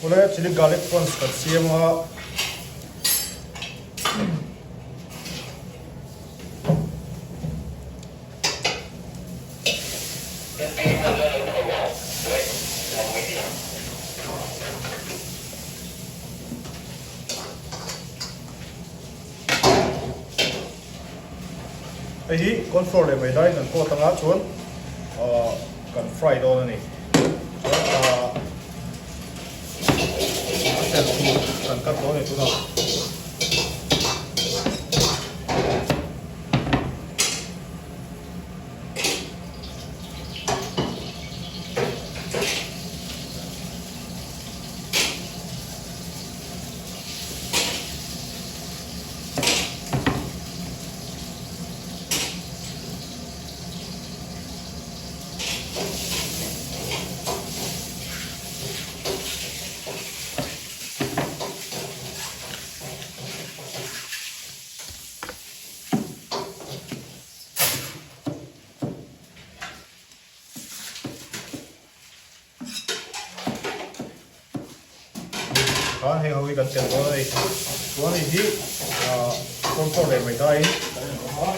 Awle chilli garlic prawns kan siam a. Hei hi corn flour leh maida in kan coat anga chuan ahh kan fry dawn a ni. Chuan ahh a tel tur kan cut dawn a ni tunah. Khan hei ho hi kan tel dawn a ni. Chuan hei hi cornflour leh maida in kan in awm a.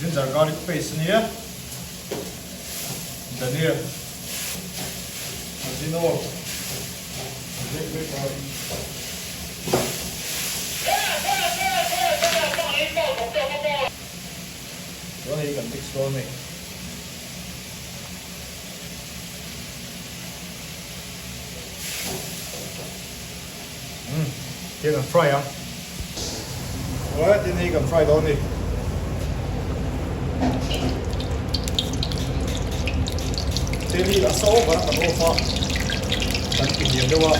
Ginger garlic paste a nia, dania, ajino, black pepper. Chuan hei kan mix dawn a ni. Umm tiang kan fry ang. Alright tin hei kan fry dawn a ni. Chili a sa over a kan off a kan ti hniam deuh a.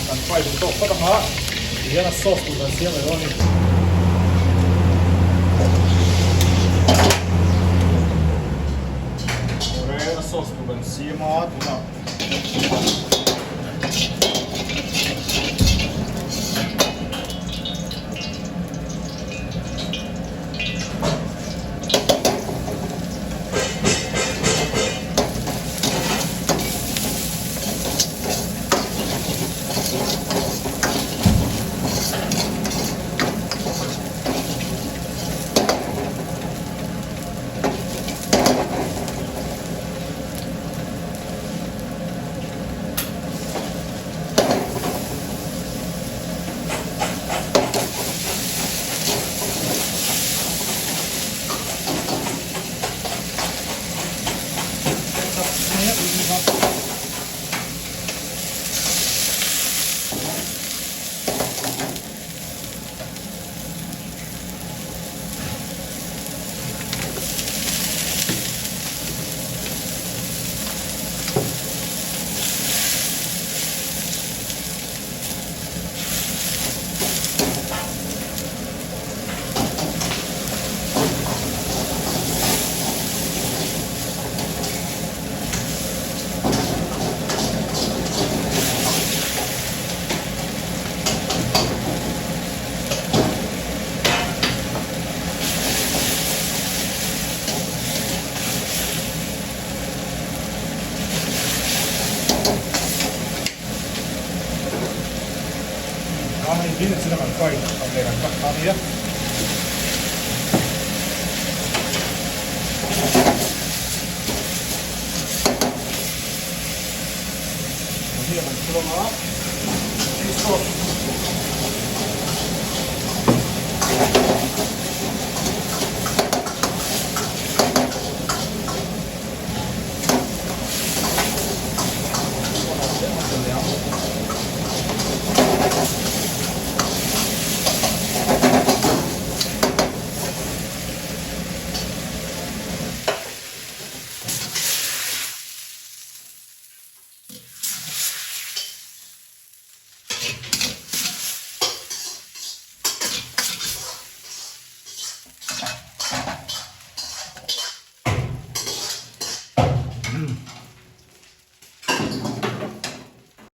Kan fry duh tawk phawt ang a, tihian a sauce tur kan siam leh dawn a ni. Awle a sauce tur kan siam a tunah. thul ang a, chilli sauce.